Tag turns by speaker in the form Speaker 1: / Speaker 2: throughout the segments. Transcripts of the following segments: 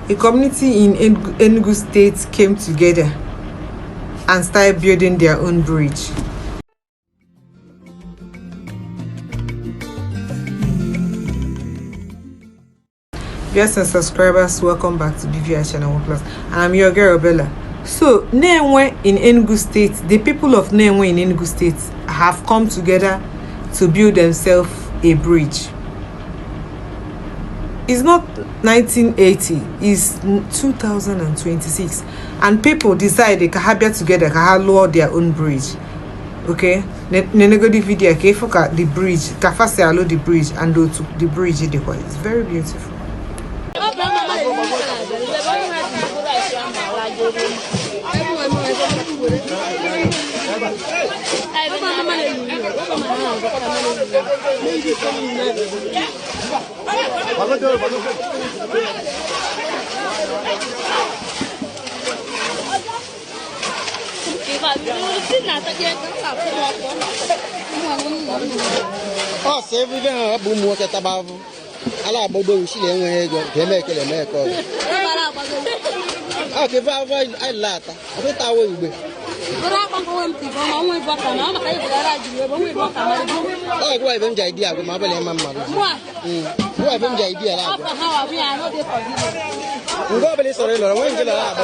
Speaker 1: a community in Enugu State came together and started building their own bridge. Viewers and subscribers, welcome back to BVI Channel 1 Plus, and I'm your girl Bella. So, Nnewe in Enugu State, the people of Nnewe in Enugu State have come together to build themselves a bridge. It's not 1980, it's 2026, and people decide they can be together, can lower their own bridge. Okay, the video, the bridge, the bridge, and the bridge. It's very beautiful.
Speaker 2: Oh, c'est évident, à bout moi qui tabac. Alors, bon, aussi les gens qui aiment que les mecs. Ah, que va avoir une lata. On peut t'avoir une. Oh, quoi, même j'ai idée, comme appelle les mamans. Moi, même j'ai idée là. On va appeler sur le là, on va là,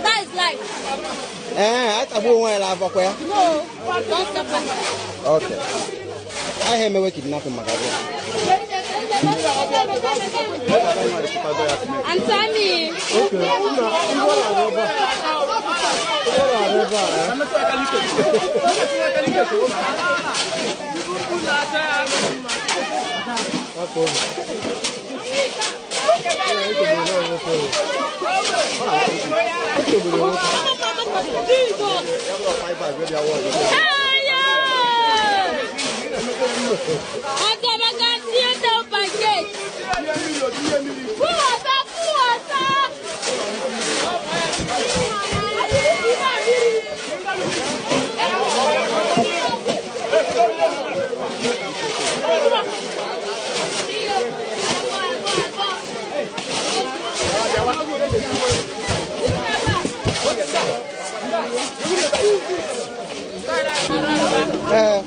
Speaker 3: that is life.
Speaker 2: I taboo one la va quoi?
Speaker 3: No, don't step back.
Speaker 2: Okay. I have me kidnapping my guy.
Speaker 3: Anthony.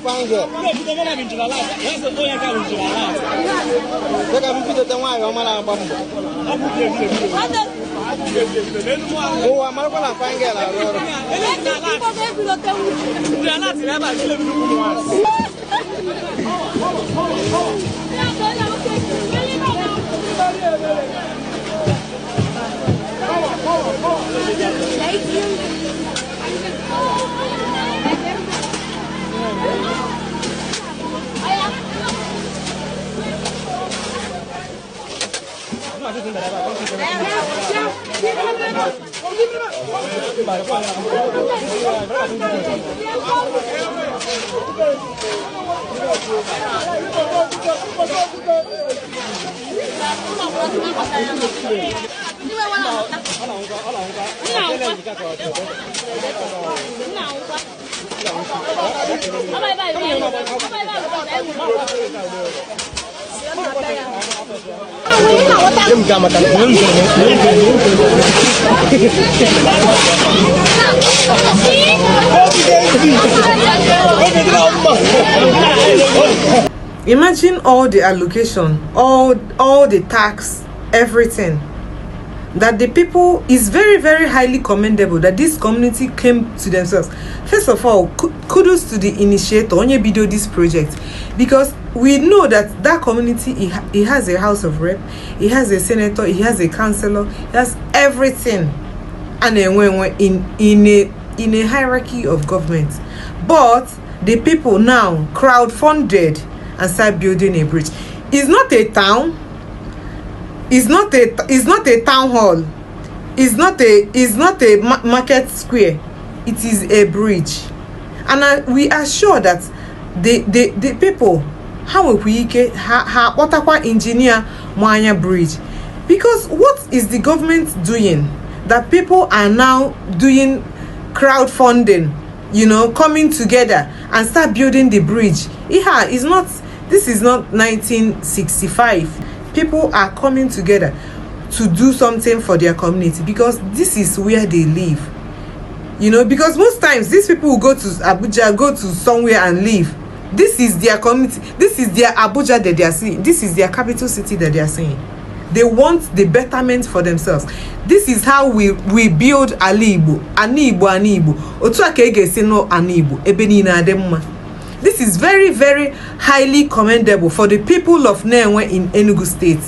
Speaker 2: Fine girl. Oh, I'm not gonna find
Speaker 1: Imagine all the allocation, all the tax, everything that the people is very, very highly commendable that this community came to themselves. First of all, kudos to the initiator onye bido this project, because we know that that community it has a house of rep, it has a senator, it has a councillor, it has everything, and in a hierarchy of government. But the people now crowdfunded and start building a bridge. It's not a town. It's not a town hall. It's not a market square. It is a bridge, and we are sure that the people how we watakwa engineer Mwanya bridge, because what is the government doing that people are now doing crowdfunding, you know, coming together and start building the bridge. This is not 1965. People are coming together to do something for their community because this is where they live. You know, because most times these people will go to Abuja, go to somewhere and live. This is their community. This is their Abuja that they are seeing. This is their capital city that they are seeing. They want the betterment for themselves. This is how we build Igbo. Igbo. Otu aka ege no Igbo. Ebe ni na ademma. This is very, very highly commendable for the people of Nnewe in Enugu State.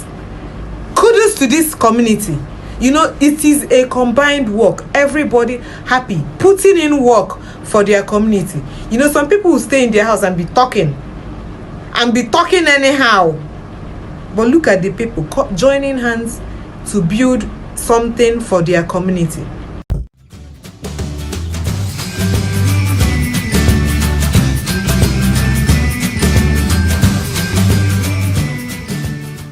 Speaker 1: Kudos to this community. You know, it is a combined work. Everybody happy, putting in work for their community. You know, some people will stay in their house and be talking anyhow. But look at the people joining hands to build something for their community.